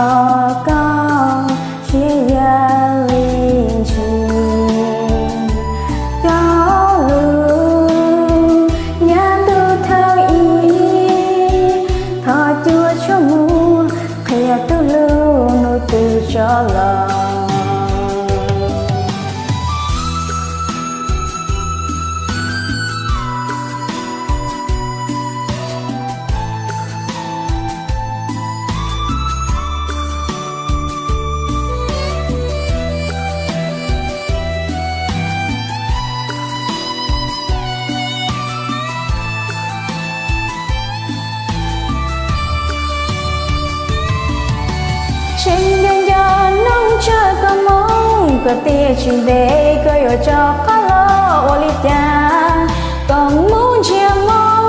Koj siab yam li ntsis, cov lus nyab ntuj thawj ib, thov cuab tshuaj muag qhia tus hlub hnub twg tso los. Tseem nco nco noog tsawg koj moog, koj tiam tsis ntev koj yuav rov qab los ua li cas. Koj moog ntsiag mob